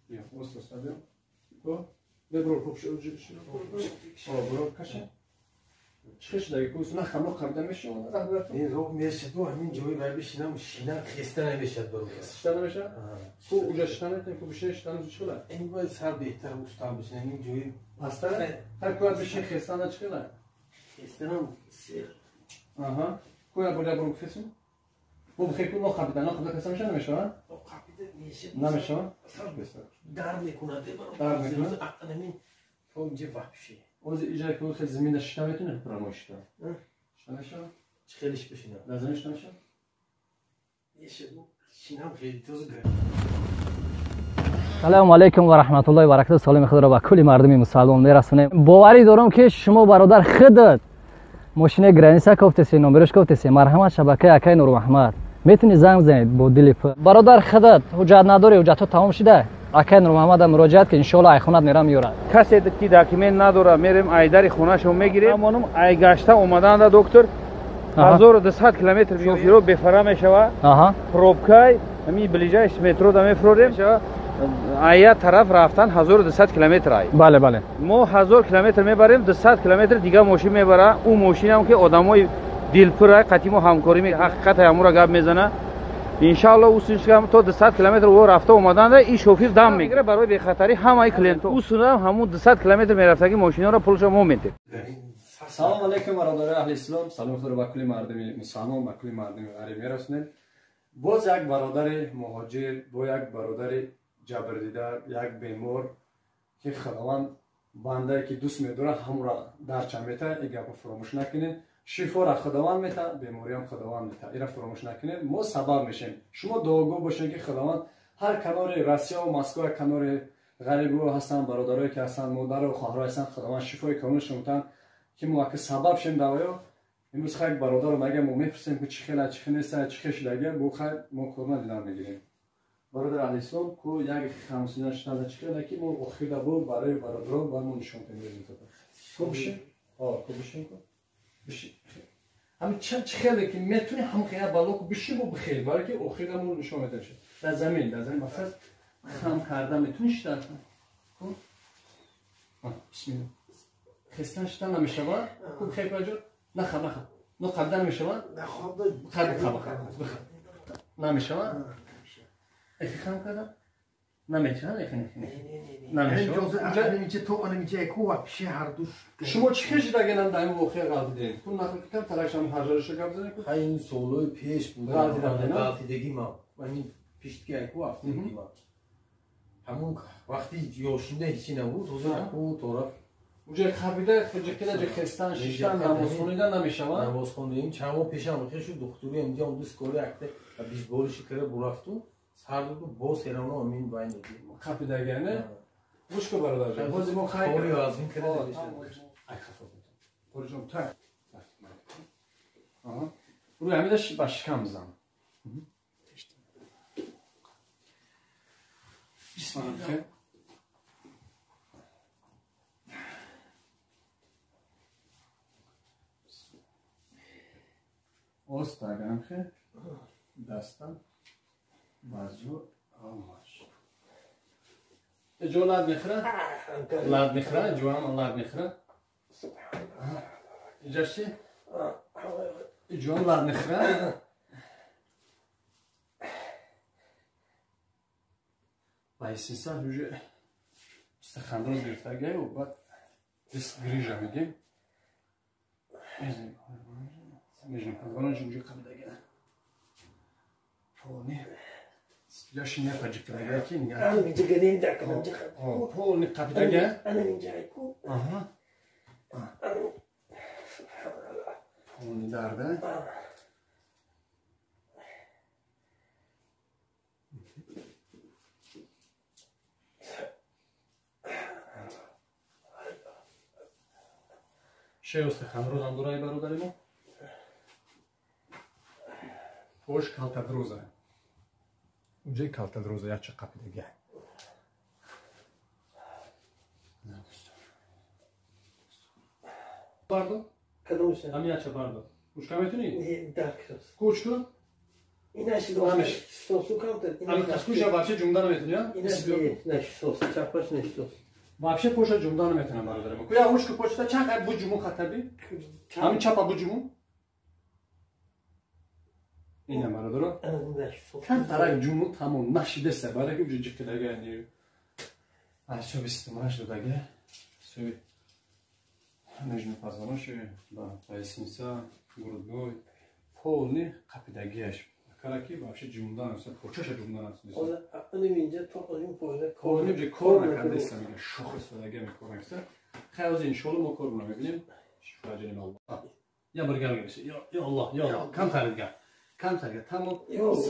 Биё, оста биё. Ко? Бебро купш бро каша. Чӣ шудаги ку на хамро қабида мешавад раҳбаратон? Ин роҳ мешад, ду ҳамин ҷои вай бишинам, шина хеста намешад бародар. Шита намешавад? Ку уҷа шита метавонӣ, ку бишини шита чӣ хела? Ин бояд сар беҳтар устам бишинам, ин ҷои пасттар? Ҳар куяд бишини хестана чӣ хела? Хестанам сер. Аҳа. Куя буря буру хесум? Бу бихе ку нохабида, нохабида хеста мешавад намешавад? Нохабида мешад. Намешавад? Дард мекунад. Дард мекунад? Ҳамин то инҷа вообще. Ози иҷа ку хел замина шита метавонӣ прямо шита? Шита мешавад? Чӣ хелиш бишинам? Дар замин шита мешавад? Мешад. Шинам хеле тоза. Салому алейкум ва раҳматуллоҳи ва баракатуҳ. Саломи худро ба кулли мардуми мусалмон мерасонем. Боварӣ дорам ки шумо бародар худат мошинаи граница кофтеси, номерош кофтеси. Марҳамат, шабакаи акаи Нурмуҳаммад. Метавонӣ занг бизанед бо дили пур. Бародар худат ҳуҷҷат надорӣ, ҳуҷҷатҳо тамом шуда. Акаи Нурмуҳаммада муроҷиат ки иншоалло айхонат мерам меёрад. Касе ки документ надора, мерем айдари хонашон мегирем. Амонум айгашта омаданда доктор 1200 километр шофиро бефара мешава. Пробкай ҳамин ближайший метро да мефрорем. Ая тараф рафтан 1200 километр ай. Бале, бале. Мо 1000 километр мебарем, 200 километр дига мошин мебара. Ӯ мошинам ки одамои дилпур ай, қатъи мо ҳамкорӣ ҳақиқат ҳамура гап мезана. Иншаалло усуншам то 200 километр ӯ рафта омаданда ин шофир дам мегира барои бехатарӣ ҳамаи клиентҳо. Усунам ҳамун 200 километр мерафтаги мошинҳоро пулшо мо медем. Салом алейкум бародарои аҳли ислом. Салом худро ба кулли мардуми мусалмон, ба кулли мардуми ғариб мерасонем. Боз як бародари муҳоҷир, бо як бародари ҷабрдида, як бемор ки Худованд бандае ки дӯст медорад ҳамура дарча метаҳад. Ин гапро фуромӯш накунед. Шифора Худованд метаҳад, бемориам Худованд метаҳад. Инро фуромӯш накунед. Мо сабаб мешем. Шумо дуогӯ бошед ки Худованд ҳар канори Россия ва Москва, канори ғарибо ҳастанд, бародарое ки ҳастанд, модару хоҳаро ҳастанд, Худованд шифои комилшон метаҳад ки мо ака сабаб шем давоё. Имрӯз хай бародаро мега мо мепурсем ки чӣ хела, чӣ хел неста, чӣ хел шудага, бо хай мо корна дидан мегирем. Бародар аҳли ислом ку як хамсина шунада чӣ хела ки мо охирда бо барои бародаро ба мо нишон кунем результата. Ку бишин? Ку бишин ку? Бишин. Ҳамин чӣ хеле ки метавонӣ ҳам хела бало ку бишин бо бихел, барои ки охирда мо нишон медиҳем. Дар замин, дар замин мақсад хам карда метавонӣ шита? Ку? Бисмилла. Хестан шита намешавад? Ку бихел куҷо? Нахаб, нахаб. Но қабда намешавад? Хаб, хаб, хаб. Намешавад? Эхи хам карда? Намешавад? Эхи, эхи. Намешавад. Шумо чӣ хел шудагинам дар ин воқеа ғалтидем? Ку нақл кам таракшам ҳажараша гап занед ку? Хай ин солҳои пеш буд. Ғалтидам, ғалтидагӣ ман. Ҳамин пиштки айку афтидагӣ ман. Ҳамун вақти ёшинда ҳечи набуд, ҳозир ку тораф уҷа хабида, ҷикида, ҷи хестан, шиштан, намоз хонида намешавад? Намоз хондем, чанд моҳ пешам хел шуд, духтури инҷа он дискори акта бисболиши кара бурафту, сар дуду боз ҳеравно амин байн додем. Қапидага, не? Гӯш кун бародарҷон. Бози мо хай кори вазмин кара додем. Ай хафа буд. Қориҷон, так. Аҳа. Рӯи ҳамида ба шикам бизан. Бисмиллаҳ. Оста ганхе дастам базу алмаш. Ҷо лад мехӯра? Лад мехӯра? Ҷоам лад мехӯра? Иҷаш чи? Ҷоам лад мехӯра? Байсиса уже стахандроз гирифтагаю, баъд диск грижа мегем. Межем позвоночник уже қабидага. Полни. Яши не фаҷиқидага ки нига. Полни қабидага. Аҳа. Полни дарда. Шеостехандрозам дорай бародари мо. Бош калтадроза. Уҷаи калтадроза якча қапидага. Бардо? Кадомша? Ҳамин якча бардо. Учка метунӣ? Дарк шуд. Ку учку? Инаш сосу камтар. Ами кашкуша вообще ҷумда наметуни, а? Инаш сос, чапаш нешос. Вообще поша ҷумда наметунам бародарам. Куя ушку почта чака буҷуму хатаби? Ами чапа буҷуму? Ина бародаро. Кам тарак ҷуму тамом нашидеса, бараки уҷа ҷиқидага не. Ай 28 додага. Суби. Нижний позвоночник, да, поясница, грудной, полный қапидагиаш. Караки вообще ҷумда намеса, почаша ҷумда намеса. Ани инҷа то озим поина кор не кор накардеса, мега шох истодага мекор накарда. Хай ози иншоалло мо кор мебинем. Шифо ҷаним Аллоҳ. Я баргар мебиси. Я Аллоҳ, я Аллоҳ. Кам тарига. Кам тарига. Тамом.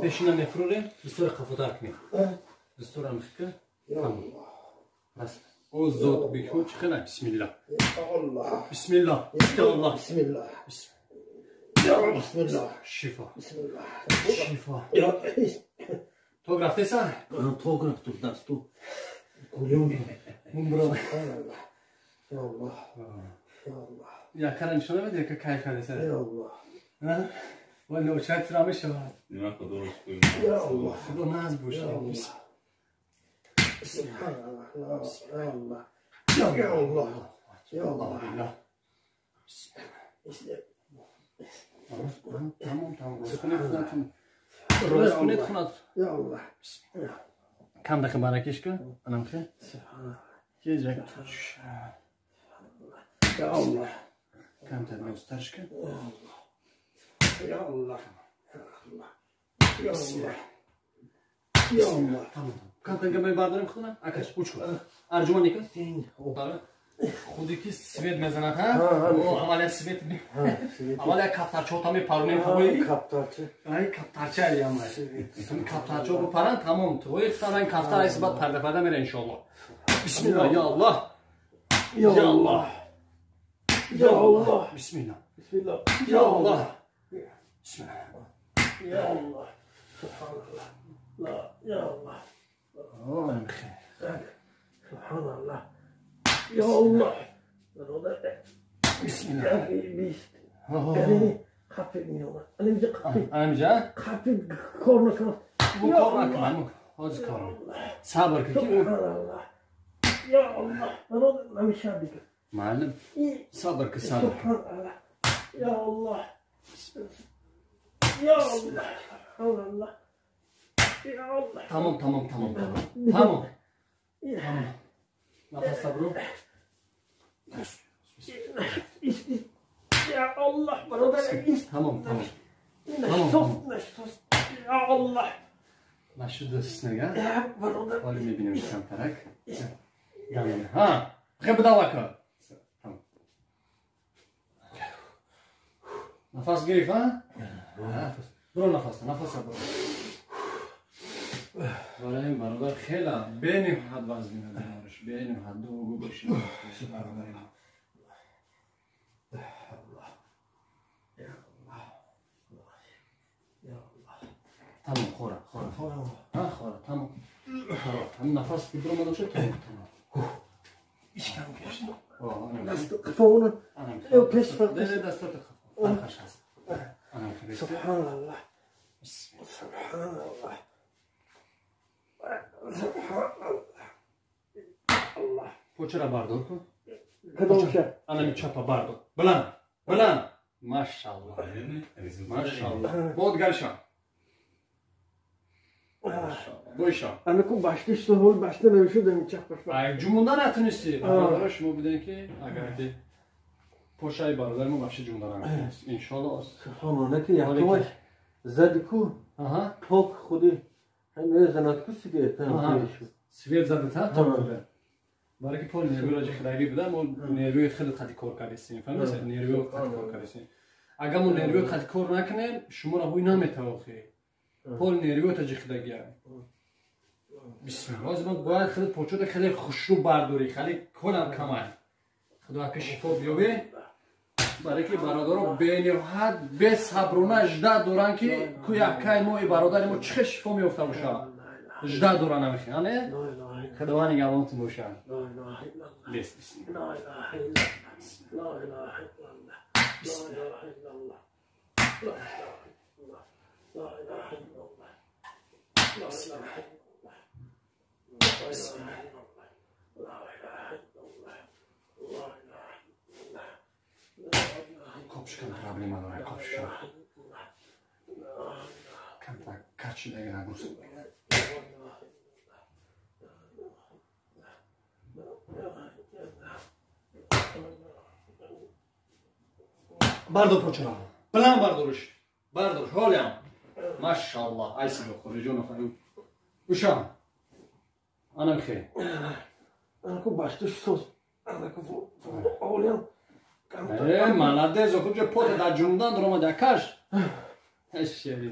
Пешина мефрурем, бисёр қафотар кунем. Бисёр амхика. Тамом. Бас. О зот биху чихела. Бисмиллах. Аллоҳ. Бисмиллах. Я Аллоҳ. Бисмиллах. Бисмиллах. Шифо. Бисмиллах. Шифо. То графтеса? То графту дасту. Гулём. Мумбро. Я Аллоҳ. Я Аллоҳ. Я кара нишона медиҳ, ки кайф кардеса. Я Аллоҳ. Ва ночат ра мешавад. Нима Худо шукр. Я Аллоҳ. Худо наз бошад. Субҳаналлоҳ. Я Аллоҳ. Я Аллоҳ. Я Аллоҳ. Тамом, тамом. Рост кунед хунатон. Рост кунед хунат. Я Аллоҳ. Кам дахи баракиш кун. Анам хе. Ке жак. Я Аллоҳ. Кам тар росттарш кун. Я Аллоҳ. Я Аллоҳ. Я Аллоҳ. Тамом. Кам тар гамай бардорем худна? Акаш, уч кун. Арҷума никун. Худи ки свет мезанад, ҳа? Аввал свет. Аввал як каптарчота мепаронем твои. Каптарча. Ай каптарча ямай. Ҳамин каптарчо бипаран тамом. Твои саран каптар айс баъд парда парда мера иншоаллоҳ. Бисмиллаҳ, я Аллоҳ. Я Аллоҳ. Я Аллоҳ. Бисмиллаҳ. Бисмиллаҳ. Я Аллоҳ. Бисмиллаҳ. Я Аллоҳ. Субҳаналлоҳ. Ла я Аллоҳ. Субҳаналлоҳ. Я Аллоҳ. Бисмиллаҳ. Яъне қапи меомад. Анамҷа қапи. Анамҷа? Қапи кор накунад. Бу кор накунад. Ҳозир кор. Сабр кун ки. Субҳаналлоҳ. Я Аллоҳ. Бародар намешавад дигар. Маълум. Сабр кун, сабр кун. Субҳаналлоҳ. Я Аллоҳ. Я Аллоҳ. Субҳаналлоҳ. Я Аллоҳ. Тамом, тамом, тамом, тамом. Тамом. Тамом. Нафас сабру. Я Аллоҳ, бародар. Тамом, тамом. Нашуд, Я Аллоҳ. Нашуд снега. Бародар. Ҳоли мебинем камтарак. Ҳа, хе бидавака. Тамом. Нафас гирифт, ҳа? Нафас. Бро нафас, нафас бро. Барои бародар хела бениҳоят вазн бемориш, бениҳоят дугу боши. Бародари мо. Тамом, хора, хора. Ҳа, хора, тамом. Ҳам нафас бибиромада бошад, тамом, тамом. Ишкам кашт. Даст қафо. Пеш фарқ. Дастото қафо. Фарқаш ҳаст. Субҳаналлоҳ. Субҳаналлоҳ. Субҳаналлоҳ. Почара бардор кун. Кадомша? Анами чапа бардор. Баланд, баланд. Машаллоҳ. Машаллоҳ. Бод гарша. Бойша. Анаку башти суҳул башта намешуд ами чапаш. Ай ҷумунда натунисти. Бародаро шумо биден ки агар ки пошаи бародари мо вообще ҷумунда наметунист. Иншоаллоҳ. Субҳаналлоҳ, ки якумаш зади ку. Аҳа. Ток худи мезанад ку свет. Свет задат, ҳа? Ток буда. Барои ки пол нервиро ҷихидагӣ буда, мо нервии хеле қати кор кардистем. Фаҳмидед? Нервиро қати кор кардистем. Агар мо нервиро қати кор накунем, шуморо ҳуй наметавохӣ. Пол нервиро ҷихидагия. Бисмиллоҳ. Ҳозир мо бояд хеле почота хеле хушрӯ бардорӣ, хеле колам камай. Худо ака шифо биёбе. Барои ки бародаро бениҳоят бесаброна жда доранд ки ку яккаи мо и бародари мо чӣ хел шифо меёфта бошад. Жда доранд намехи, ане? Худованд нигаҳбонтон бошад. Бис, бисмиллоҳ. Копшикан проблема дорад, копшикан. Камтар качидаги нагрузка. Бардор почура. План бардорш. Бардорш, ҳолям. Машаллоҳ, айси хориҷон офарин. Ушам. Анам хе. Анаку баштуш соз. Анаку ҳолям. Молодец, охуҷа пота дар ҷундан даромад якаш. Эшери.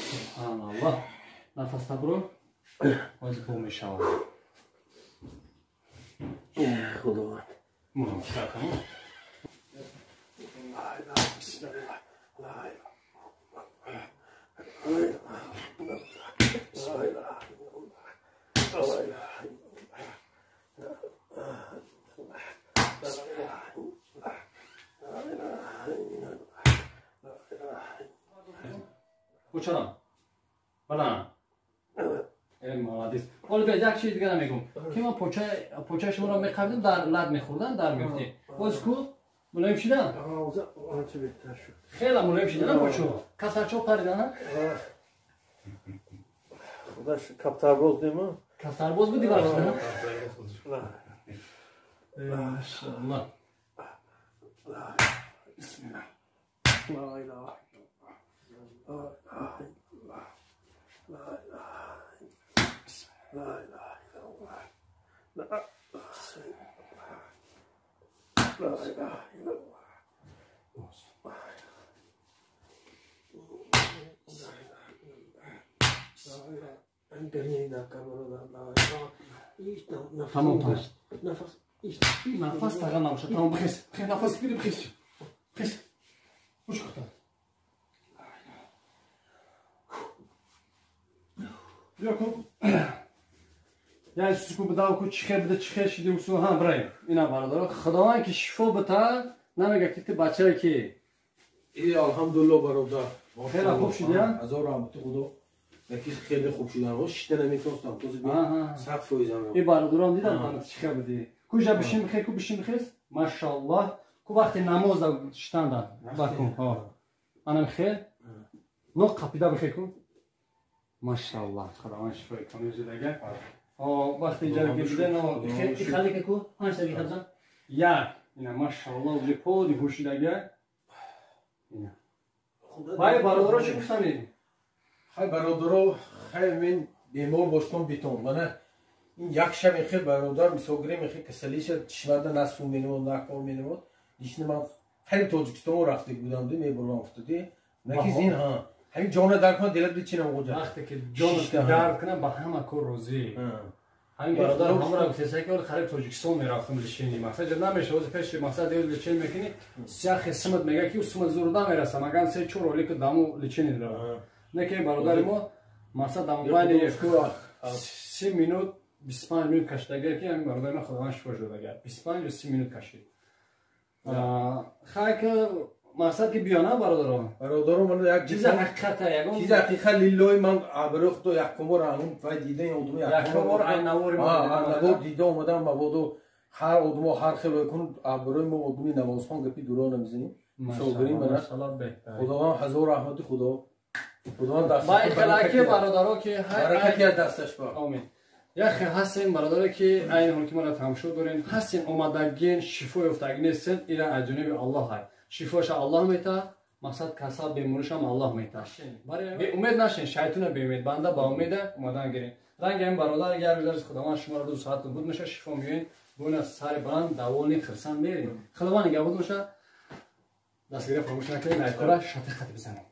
Субҳаналлоҳ. Нафас табро. Ҳозир бо мешавад. Худованд. Муҳаммад. Учарам. Балан. Молодец. Ҳоло биёед як чизи дига намегум. Ки ман почаи шуморо меқабидам, дар лад мехӯрдан, дар меафтед. Боз ку мулоим шидан? Анча беҳтар шуд. Хеле мулоим шидан почо. Кафтарчо паридан, ҳа? Худаш кафтарбоз нема? Кафтарбоз буди баршидан? Машаллоҳ. Бисмиллаҳ. Ла илаҳа illalloh. La ilaha La ilaha illallah. La ilaha illallah. Тамом, тамом. Нафас тага набошад. Тамом, бихез. Нафас бигир, бихез. Бихез. Уш кухта. Биё ку. Я суску бидав ку чихе бида чихе шиди усу ҳа бираем. Ина бародаро, Худованд ки шифо бита, намега ки ту бачае ки. И алҳамдулиллоҳ бародар. Хеле хуб шуди, ҳа? Ҳазор раҳмати Худо. Яки хеле хуб шудан. Шишта наметонистам. Този 100% ам. И бародарон дидам ман чихе биди. Куҷа бишин бихе, ку бишин бихез? Машаллоҳ. Ку вақти намоз шитанда. Бакун, ҳа. Анам хел. Ноқ қапида бихе ку. Машаллоҳ. Худованд шифои комил зидага. Вақти иҷара ки биде, но хали ку 5 дақиқа бизан. Як. Ина машаллоҳ, уже поди ҳушидага. Ина. Вай бародаро чӣ гуфтанӣ? Хай бародаро, хай мен бемор боштам битон. Мана ин як шаб хел бародар мисол гирем хел касалиша чишмада на су менамуд, на кор менамуд. Лишни ман хеле Тоҷикистон рафтаг будам, мебурам афтоди. Наки зин ҳа. Ҳамин ҷона дард кунад, дилат бичинам ғоҷа. Вақте ки ҷонат дард кунад, ба ҳама кор розӣ. Ҳамин бародар ҳамра гуфтеса ки қариб Тоҷикистон мерафтам лишини. Мақсад ҷа намешава, ози пеши мақсад ё лишини мекунӣ, сяхе симат мега ки симат зур намераса, маган 3-4 ролик даму лишини дора. Не ки бародари мо мақсад дамбайни 30 минут 25 минут кашидага ки ҳамин бародари мо Худованд шифо шудага. 25 ё 30 минут кашид. Хайк мақсад ки биёна бародаро. Бародаро ман як чизи ҳақиқат ягон чизи ҳақиқат лиллои ман абрӯи худо якум бор ҳамун вай дида ин одумо якум бор айнавори мо дида омадам мабодо ҳар одумо ҳар хел кун абрӯи мо одуми намозхон гапи дуро намезанем. Мисолгирим мана Худованд ҳазор раҳмати Худо. Худованд даст. Бай хелаки бародаро ки баракати аз дасташ ба. Амин. Яхе ҳастем бародаре ки айни ҳол ки маро тамошо дорем, ҳастем омадагин шифо ёфтагӣ нестем, ира аз ҷониби Аллоҳ ҳай. Шифоша Аллоҳ мета, мақсад касал беморишам Аллоҳ мета. Беумед нашин, шайтона беумед, банда ба умеда омадан гирем. Ранги ҳамин бародар як рӯз Худованд шуморо рӯзу соат буд меша, шифо меёед, буна сари баланд давони хирсанд мерем. Худованд нигаҳбон боша. Дастгирӣ фаромӯш накунед, лайкора шатиқат бизанед.